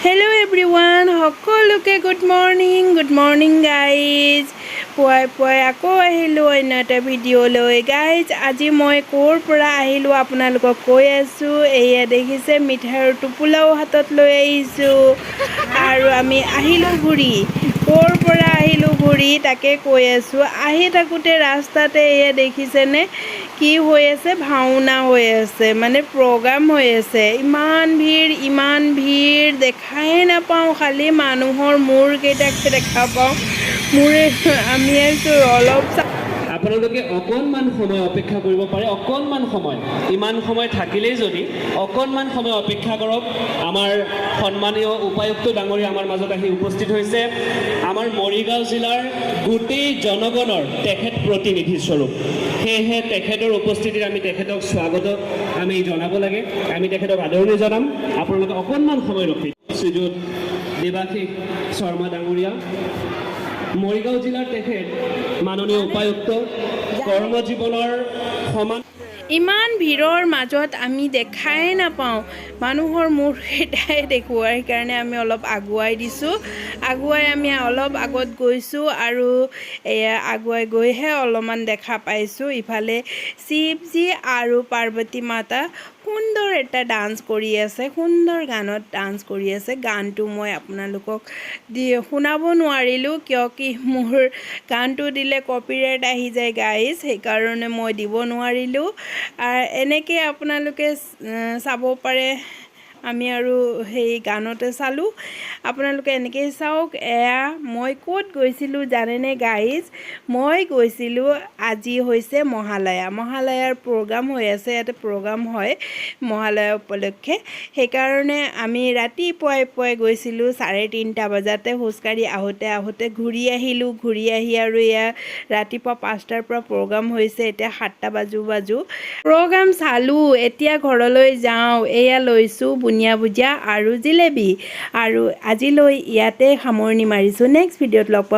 Hello' everyone, সকলোকে good morning, good morning guys. পুৱাই পুৱাই আকৌ আহিলোঁ অন্য এটা ভিডিঅ' লৈ। গাইজ, আজি মই ক'ৰ পৰা আহিলোঁ আপোনালোকক কৈ আছোঁ। এয়া দেখিছে, মিঠাইৰ টোপোলাও হাতত লৈ আহিছোঁ আৰু আমি আহিলোঁ ঘূৰি। ক'ৰ পৰা আহিলোঁ ঘূৰি, তাকে কৈ আছোঁ। আহি থাকোঁতে ৰাস্তাতে এয়া দেখিছেনে কি হৈ আছে? ভাওনা হৈ আছে, মানে প্ৰগ্ৰাম হৈ আছে। ইমান ভিৰ, ইমান ভিৰ, দেখাই নাপাওঁ, খালি মানুহৰ মূৰকেইটাকে দেখা পাওঁ। মোৰে আমি আহিছোঁ অলপ আপোনালোকে অকণমান সময় অপেক্ষা কৰিব পাৰে, অকণমান সময়। ইমান সময় থাকিলেই যদি অকণমান সময় অপেক্ষা কৰক। আমাৰ সন্মানীয় উপায়ুক্ত ডাঙৰীয়া আমাৰ মাজত আহি উপস্থিত হৈছে। আমাৰ মৰিগাঁও জিলাৰ গোটেই জনগণৰ তেখেত প্ৰতিনিধি স্বৰূপ। সেয়েহে তেখেতৰ উপস্থিতিত আমি তেখেতক স্বাগত আমি জনাব লাগে। আমি তেখেতক আদৰণি জনাম। আপোনালোকে অকণমান সময় ৰখি। শ্ৰীযুত দেৱাশীষ শৰ্মা ডাঙৰীয়া, মৰিগাঁও জিলাৰ তেখেত মাননীয় উপায়ুক্ত, কৰ্মজীৱনৰ সমান ইমান ভিৰৰ মাজত আমি দেখাই নাপাওঁ, মানুহৰ মূৰকেইটাই দেখোঁ আৰু সেইকাৰণে আমি অলপ আগুৱাই দিছোঁ। আগুৱাই আমি অলপ আগত গৈছোঁ আৰু এয়া আগুৱাই গৈহে অলপমান দেখা পাইছোঁ। ইফালে শিৱজী আৰু পাৰ্বতী মাতা সুন্দৰ এটা ডান্স কৰি আছে, সুন্দৰ গানত ডান্স কৰি আছে। গানটো মই আপোনালোকক দি শুনাব নোৱাৰিলোঁ, কিয় কি মোৰ গানটো দিলে কপিৰাইট আহি যায় গাইজ, সেইকাৰণে মই দিব নোৱাৰিলোঁ। এনেকৈ আপোনালোকে চাব পাৰে। আমি আৰু সেই গানতে চালোঁ, আপোনালোকে এনেকেই চাওক। এয়া মই ক'ত গৈছিলোঁ জানেনে গাইজ? মই গৈছিলোঁ, আজি হৈছে মহালয়া। মহালয়াৰ প্ৰগ্ৰাম হৈ আছে, ইয়াতে প্ৰগ্ৰাম হয় মহালয়া উপলক্ষে। সেইকাৰণে আমি ৰাতিপুৱাই পুৱাই গৈছিলোঁ, 3:30 বজাতে খোজকাঢ়ি আহোঁতে আহোঁতে ঘূৰি আহিলোঁ। ঘূৰি আহি আৰু এয়া ৰাতিপুৱা 5টাৰ পৰা প্ৰগ্ৰাম হৈছে, এতিয়া 7টা বাজো বাজো। প্ৰগ্ৰাম চালোঁ, এতিয়া ঘৰলৈ যাওঁ। এয়া লৈছোঁ বুনিয়া ভুজিয়া আৰু জিলেপি। আৰু আজিলৈ ইয়াতে সামৰণি মাৰিছোঁ। নেক্সট ভিডিঅ'ত লগ পাম।